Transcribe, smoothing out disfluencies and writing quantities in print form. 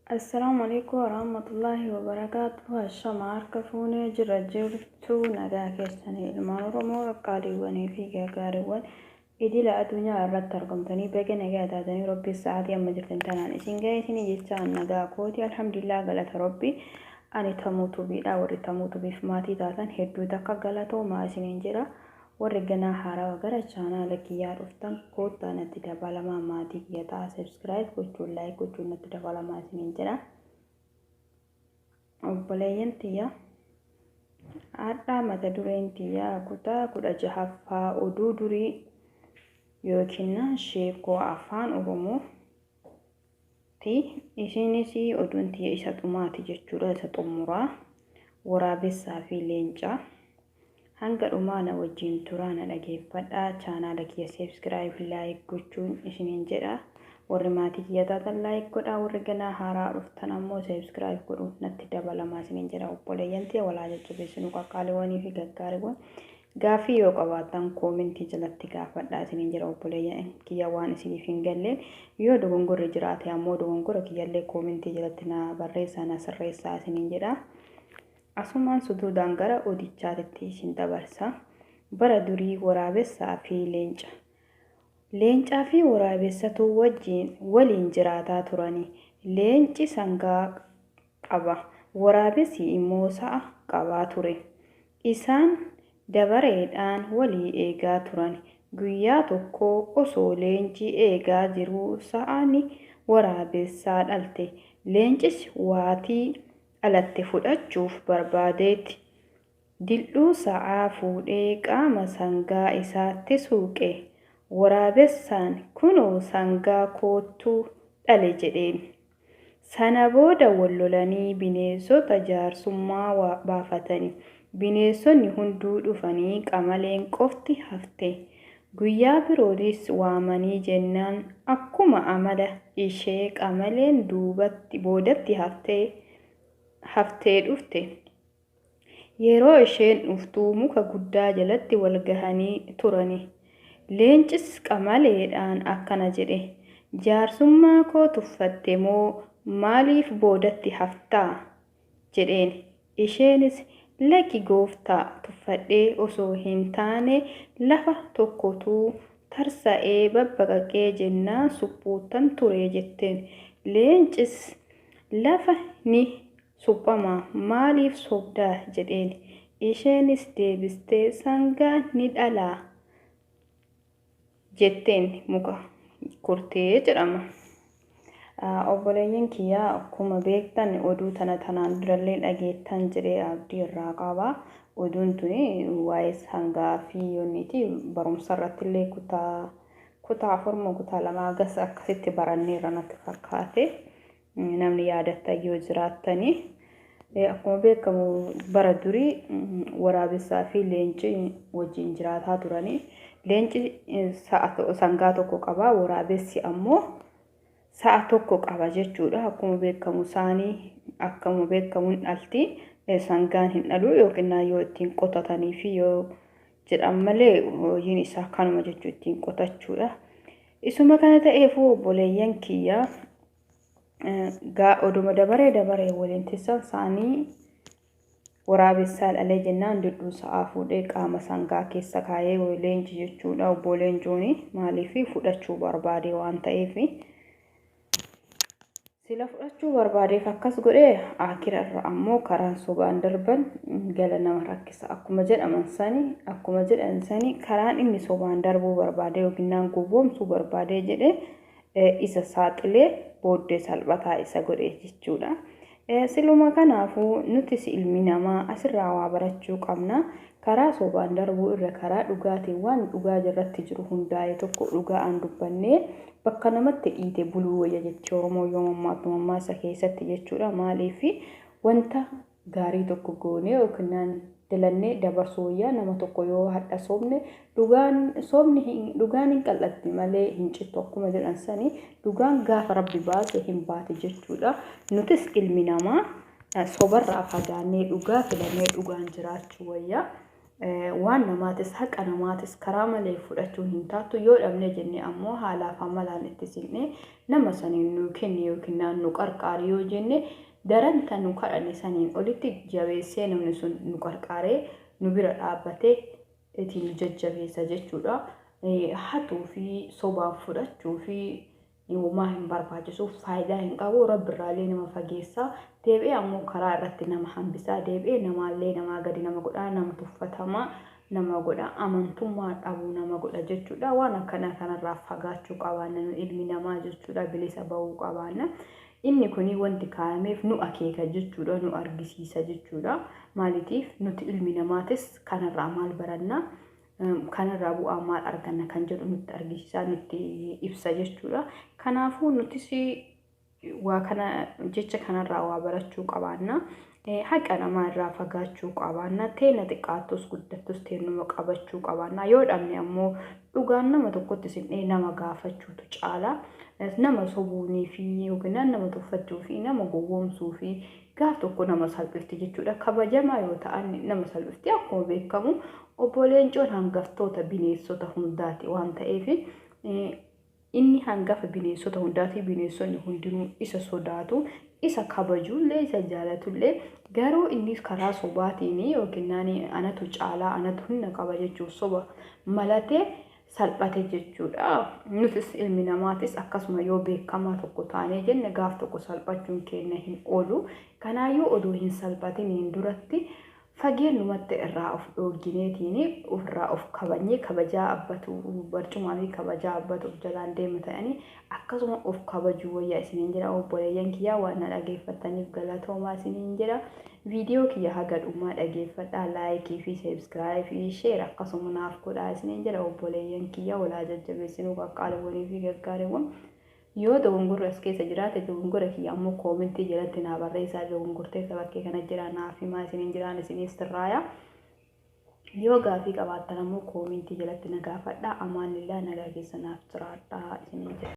Assalaamu alaikum warahmatullaahi wabarakaatuh. Ashama harka fuunee jira jirtu nagaa keessanii ilmaan Oromoo qaqqaaliiwwanii fi gaggaariiwwan idila addunyaa irratti argamtanii baga nagaa taatanii Rabbi sa'aatii amma jirtan tanaan isin ga'e isinii jecha nagaa kooti alhamdulillah galata Rabbi. Ani Tamuu Tubiidha. Warri Tamuu Tubiif maatii taatan hedduu takka galatoomaa isiniin jedha. Warri ganaa haarawa gara chaanaala kiyyaa dhuftan koottaa natti dabalamaa, maatii kiyya ta'a, subscribe gochuun, like gochuun natti dabalamaa isiniin jedha. Obboleeyyan tiyya, har'aa mata dureen tiyya kutaa 16ffaa oduu durii yookiin sheekoo afaan Oromoo ti. Isinis oduun tiyya isa dhumaati jechuudha, isa xumuraa, waraabessaa fi leencaa. Hanga dhumaa na wajjin turaa, na dhageeffadhaa. Chaanaala kiyya subscribe, like gochuun isiniin jedha. Warri maatii kiyya taatan like godhaa, warri ganaa haaraa dhuftan ammoo subscribe godhuun natti dabalamaa isiniin jedha. Obboleeyyan tiyya, walaa jajjabeessinu, qaqqaaliiwwanii fi gaggaariiwwan. Gaaffii yoo qabaattan koomentii jalatti gaafadhaa isiniin jedha obboleeyyan kiyya, waan isiniif hin galleen. Yoo dogongorri jiraate ammoo dogongora kiyyallee koomentii jalatti na barreessaa, na sirreessaa isiniin jedha. Asumaan suduudaan gara odichaatitti isin dabarsa. Bara durii waraabessaa fi leenca. Leencaa fi waraabessatu wajjin waliin jiraataa turani. Leenci sangaa qaba. Waraabessi immoo sa'a qabaa ture. Isaan dabareedhaan walii eegaa turan. Guyyaa tokko osoo leenci eegaa jiruu sa'ani waraabessaa dhalte. Leencis waatii dhalatte fudhachuuf barbaadeeti. Dil'uu sa'aa fuudhee qaama sangaa isaatti suuqe. Waraabessaan, "Kunoo sangaa koottu dhale," jedheen. Sana booda wal lolanii bineensota jaarsummaa baafatani. Bineensonni hunduu dhufanii qamaleen qofti hafte. Guyyaa birootis waamanii jennaan akkuma amala ishee qamaleen duubatti boodatti haftee dhufte. Yeroo isheen dhuftu muka guddaa jalatti wal gahanii turani. Leencis qamaleedhaan akkana jedhe, "Jaarsummaa koo tuffatte moo maaliif boodatti haftaa?" jedheen. Isheenis, "Lakki gooftaa, tuffadhee osoo hin taane lafa tokkotu tarsa'ee babbaqaqee jennaan suphuuttan ture," jetteen. Leencis, "Lafa ni suphamaa, maaliif sobdaa?" jedheen. Isheenis deebistee, "Sangaan ni dhalaa," jetteen. Muka kurtee jedhama. Obboleeyyan kiyyaa, akkuma beektan oduu tana tanaan durallee dhageettan jedhee abdii irraa qaba. Oduun tuni waa'ee sangaa fi yoonniiti. Barumsa irratti illee kutaa afurmoo kutaa lamaa gas akkasitti baranneerra natti fakkaate. Namni yaadattan yoo jiraattanii. Akkuma beekamu bara durii waraabessaa fi leenci wajjin jiraataa turanii. Leenci sa'a sangaa tokko qaba, waraabessi ammoo sa'a tokko qaba jechuudha. Akkuma beekamu saanii akkuma beekamu hin dhalti. Sangaan hin dhalu yookiin yoo ittiin qotatanii fi yoo jedhan malee hojiin isaa kanuma jechuu, ittiin qotachuudha. Isuma kana ta'eefuu obboleeyyan kiyya, gaa oduma dabaree dabaree waliin tissan saanii waraabessaa dhalee jennaan dudhuu sa'aa fuudhee qaama sangaa keessa kaayee leenci jechuudha, obbo Leencooni, maaliif fudhachuu barbaade waan ta'eef. Sila fudhachuu barbaadeef akkas godhee, akira irra ammoo karaan sobaan darban gala nama rakkisa akkuma jedhaman sani, akkuma jedhan sani, karaan inni sobaan darbuu barbaade yookiin gowwoomsuu barbaade jedhee isa saaxilee booddee salphataa isa godhe jechuudha. Siluma kanaafuu nutis ilmi namaa asirraa waa barachuu qabna. Karaa sobaan darbuu irra karaa dhugaatiin, waan dhugaa irratti jiru hundaa'e tokko dhugaan dubbannee bakka namatti dhiite buluu wayya jechi Oromoo yoo mammaaktu mammaasa keessatti jechuudha. Maaliif wanta gaarii tokko goonee yookiin dalannee dabarsuu wayyaa. Nama tokko yoo hadha sobne, dhugaan sobni dhugaan hin qal'atti malee hin cittu akkuma jedhan sani, dhugaan gaafa Rabbi baase hin baate jechuudha. Nutis ilmi namaa sobarraa fagaannee dhugaa filannee dhugaan jiraachuu wayyaa. Waan namaatis haqa namaatis karaa malee fudhachuun hin taatu. Yoo dhabne jenne ammoo haalaaf amalaan itti siqnee nama saniin nuu kenni yookiin nu qarqaari yoo jenne, daran tan nu kadhanne saniin olitti jabeessee namni sun nu qarqaaree nu bira dhaabbatee ittiin nu jajjabeessa jechuudha. Hatuu fi sobaan fudhachuu fi homaa hin barbaachisu, faayidaa hin qabu, Rabbirraallee nama fageessa, deebi'ee ammoo karaa irratti nama hambisaa, deebi'ee namaallee namaa gadi nama godha, nama tuffatamaa nama godha, amantummaa dhabuu nama godha jechuudha. Waan akkana kanarraa fagaachuu qabaanna nu ilmi namaa jechuudha, bilisa bahuu qabaanna. Inni kuni wanti kaayameef nu akeeka jechuudha, nu argisiisa jechuudha. Maaliitiif nuti ilmi namaatis kanarraa maal baranna, kanarraa bu'aa maal arganna kan jedhu nutti argisiisa, nutti ibsa jechuudha. Kanaafuu nutis waa kana jecha kanarraa waa barachuu qabaanna. Haqa namaa irraa fagaachuu qabaanna. Teena xiqqaattus guddattus teenuma qabachuu qabaanna. Yoo dhabne ammoo dhugaan nama tokkotti siqnee nama gaafachuutu caala. Nama sobuunii fi yookiin nama tuffachuu fi nama gowwoomsuu fi gaaf tokko nama salphifti jechuudha. Kabajamaa yoo ta'an nama salphifti. Akkuma beekamu Obbo Leencoon hangaftoota bineensota hundaati waan ta'eef, inni hangafa bineensota hundaati. Bineensonni hundinuu isa sodaatu, isa kabajullee, isa jaalatullee. Garuu inni karaa sobaatiin yookiin anatu caalaa, anatu humna qaba jechuuf soba malatee salphate jechuudha. Nutis ilmi namaatis akkasuma yoo beekamaa tokko taanee jenne gaaf tokko salphachuun keenya hin oolu. Kanaayyuu odoo hin salphatiniin duratti fageenyumatti irraa of dhooggineetiin ofirraa of kabajnee, kabajaa abbatu barcumaa fi kabajaa abbatu of jalaan deema ta'anii akkasuma of kabajuu wayyaa isiniin jedha. Obboleeyyan kiyyaa, waan na dhageeffattaniif galatoomaa isiniin jedha. Viidiyoo kiyya haga dhumaa dhageeffadhaa, like fi subscribe fi share akkasuma naaf godhaa isiniin jedha. Obboleeyyan kiyya, walaa jajjabeessinuu, qaqqaaliiwwanii fi gaggaariiwwan. Yoo dogongorri as keessa jiraate, dogongora kiyya ammoo comment jalatti naa barreessaa, dogongorteessa bakkee kana jira naaf himaa isiniin jiraan, isiniif sirraaya. Yoo gaafii qabaattan ammoo comment jalatti na gaafadhaa. Amaanillaa, nagaa keessa naaf jiraadhaa isiniin jedha.